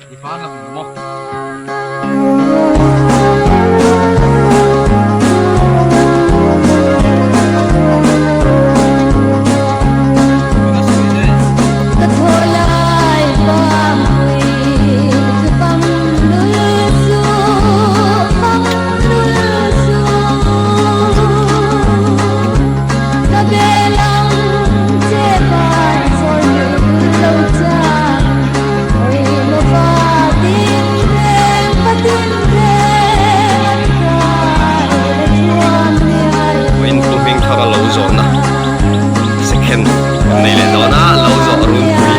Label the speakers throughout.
Speaker 1: I van lang maw?
Speaker 2: Vawiin pu hming thar a lo zawhna second kan nei leh dawn a lo zawh runpui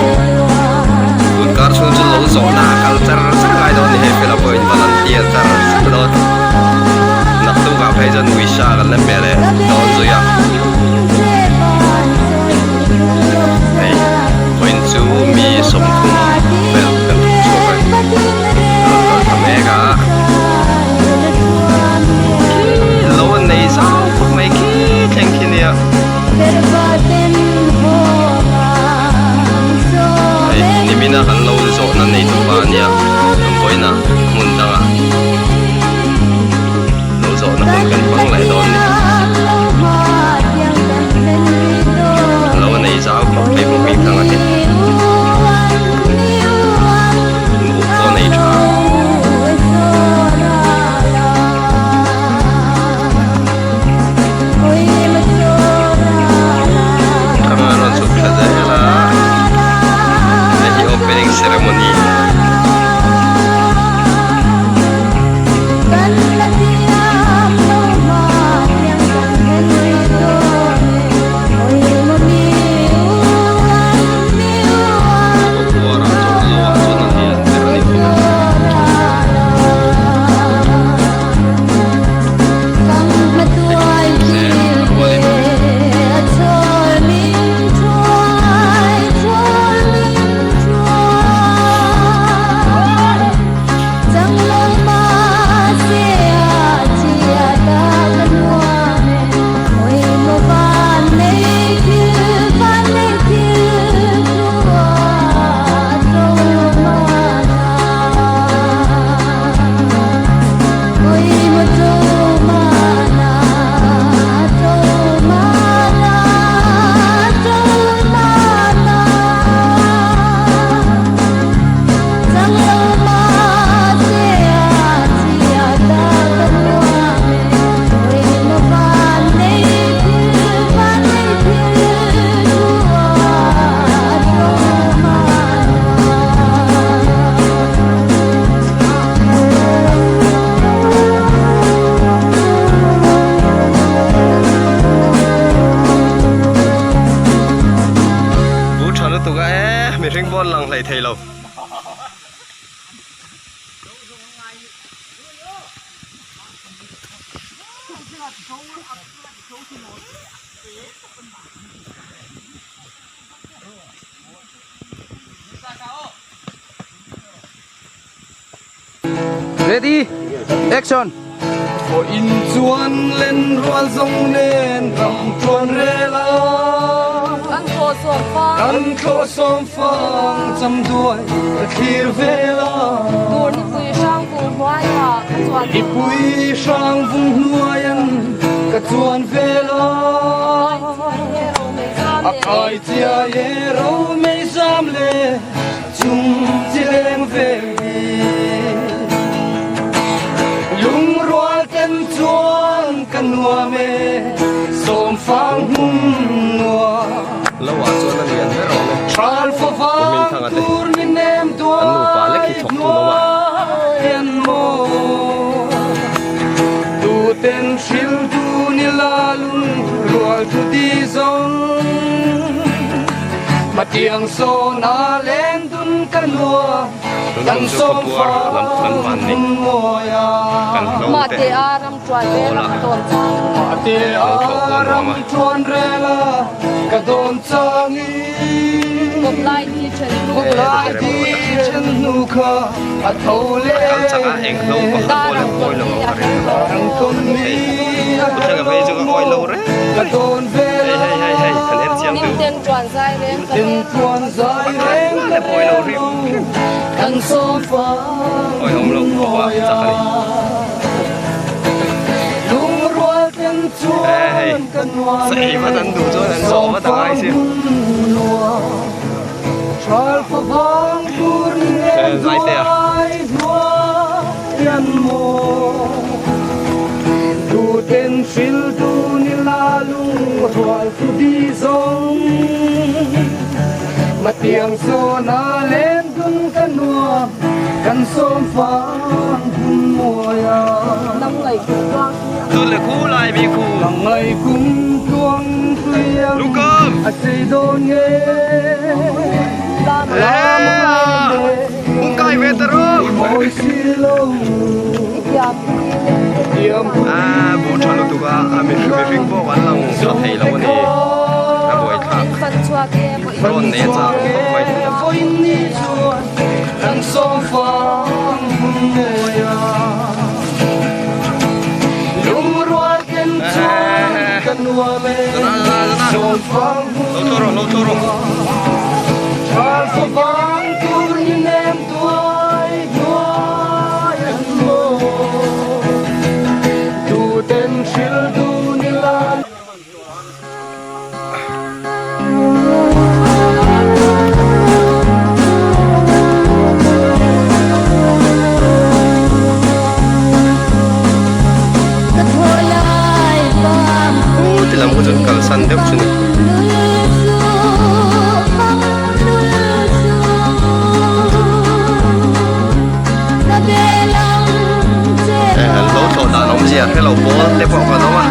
Speaker 2: tun kar chhung chu lo zawhna a kal char char ngai dawn a ni hei fela pawhin volunteer char char dawn naktuk ah phei chuan uisa kan la hmel e dawn zui a. Hei vawiin chu mi 30 vel kan thawk chhuak a ni a rawn kal ta mek a khi lo an nei zau khawp mai khi thleng khi nia hei nimina kan lo zawhna nei tupa a nia kan vawiinah hmun dangah lo zawhna hun kan hmang leh dawn ni. Lo nei zau khawp mai bawk bik ang a ti. Buh pawh nei tha. Ram a rawn chhuk thla zel a. Hei hi opening ceremony. Bu tha lutuk a e mihring pawn lang hlei thei lo.
Speaker 1: Ready action
Speaker 3: Aw in chuan len rual zawng nen ram tuan rel a
Speaker 4: Kan thlawh sawm fang
Speaker 3: Kan thlawh sawm fang cham duai ka thlir vel a
Speaker 4: Tur nipui hrang vung hnuai ah ka chuan
Speaker 3: Nipui hrang vung hnuai an ka chuan vel a A kai chiai e ro mei zam le Chung chi leng vel hi Lungrual ten chuan ka nuam e Sawmfang hmun nuam
Speaker 2: Lo ah chuan a lian ber awm e
Speaker 3: Tral
Speaker 2: Pu Hmingthanga te
Speaker 3: tur ni nem
Speaker 2: an nupa lek hi thawk tun awm a.
Speaker 3: Hian maw Tu ten hril tu ni la lung rual thu ti zawng Hmatiang sawn a leng dun ka nuam
Speaker 2: Tun
Speaker 3: kan
Speaker 2: kum chu
Speaker 3: sawm
Speaker 2: khawpuar lam kan van ni
Speaker 3: fang mawi a.
Speaker 2: kan hlo
Speaker 4: Ma
Speaker 2: te
Speaker 4: te a ram tuan rel a
Speaker 2: Aw
Speaker 4: ka dawn chang.
Speaker 3: Mate
Speaker 2: Lo thlawh
Speaker 3: a
Speaker 2: pawh
Speaker 3: ram
Speaker 2: nuam a.
Speaker 3: tuan rel a ka dawn changin.
Speaker 4: Kawp lai di then hnu.
Speaker 3: Kawp lai di then hnu kha a tho le.
Speaker 2: A kal chak a eng hlo pakhat pawh la pawi lo ang ka ring a.
Speaker 3: Rang tawn mi
Speaker 2: Hei
Speaker 3: a
Speaker 2: pu thlenga phei chu ka awi lo reng.
Speaker 3: Ka dawn vel
Speaker 2: Hei hei hei hei kan en chiang
Speaker 4: Nim
Speaker 2: duh.
Speaker 4: ten tuan zai reng ka
Speaker 3: Tin
Speaker 4: rel.
Speaker 3: tuan zai reng ka
Speaker 2: Pawi lo
Speaker 3: rel
Speaker 2: rim
Speaker 3: lo.
Speaker 2: rim.
Speaker 3: Kan
Speaker 2: Awihawm loh khawp a chak a ni. He hei chei vat an duh chuan an zawh vat a ngai si. Zaitea. Tun leh khu lai mi khu. Lungkam. Hung kai ve ta rawh. A bu tha lutuk a, a mihring pawh an lang tha thei lo a ni. A buaithlak. Rawn nei a chak khawp mai. Lo thaw rawh, lo thaw rawh. Ti lam khu chuan kalsan deuh chu ni. Lo thlawh dan awmzia hrelo pawl te pawh kan awm a.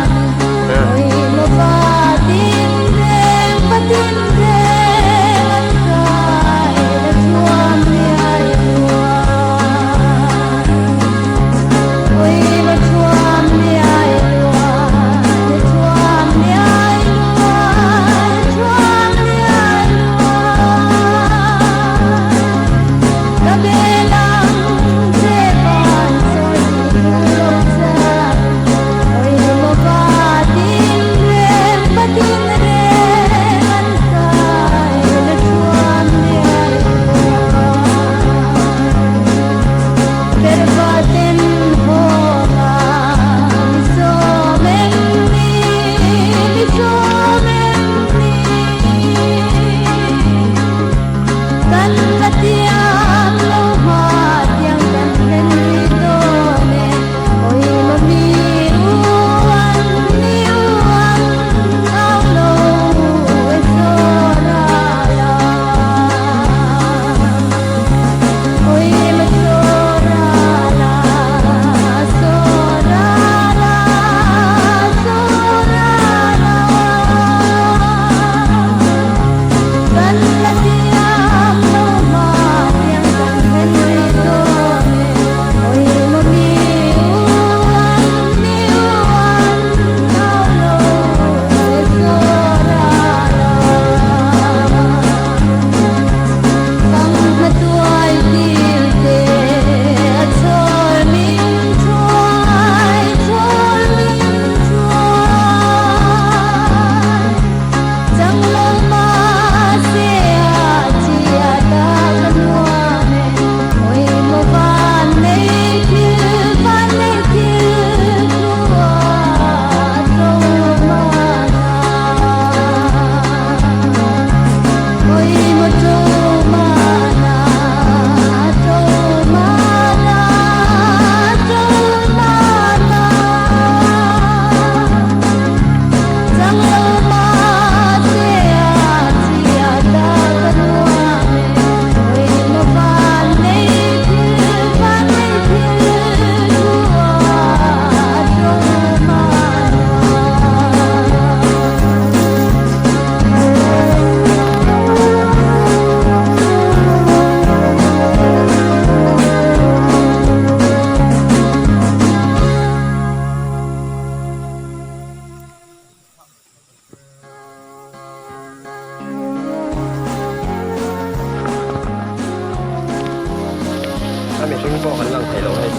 Speaker 2: A mihring pawh kan lang thei lo hei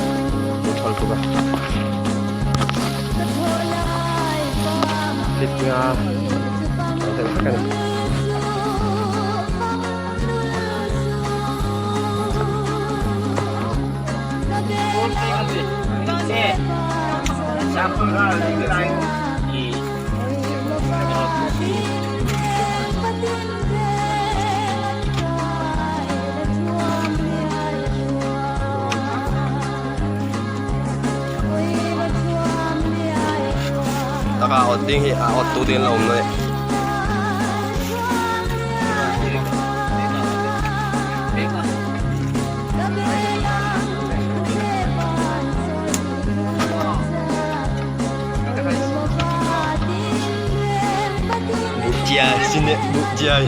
Speaker 2: u thawl tuk a fit nga ang tel vek a ni. Taka awt ding hi a awt tu ding la awm lo e. Buhchiai sin e buhchiai.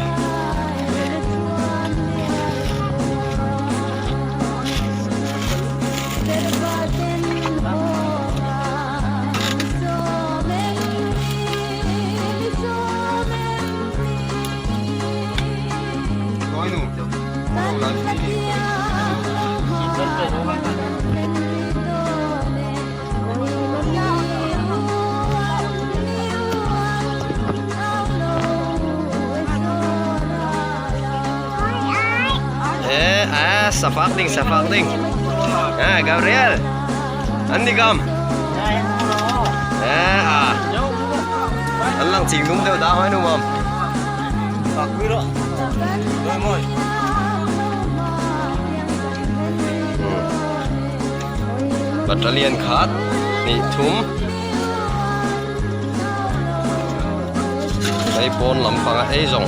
Speaker 2: Eh, ah, safak ding, safak ding. Ah, Gabriel. An ni kam. Eh, ah. An lang ching nung deuh da hoi nu mam. Battalion khat hnih thum hei pawn lampanga ei zawng.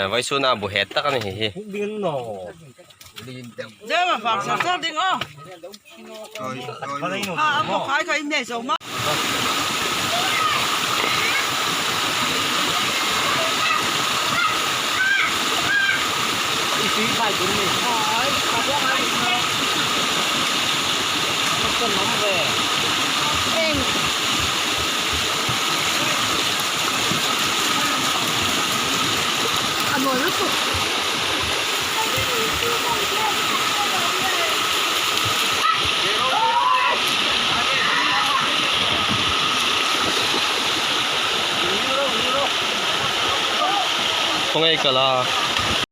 Speaker 2: Vaisuna bu het tak a ni hei hi. Khawngaih kala.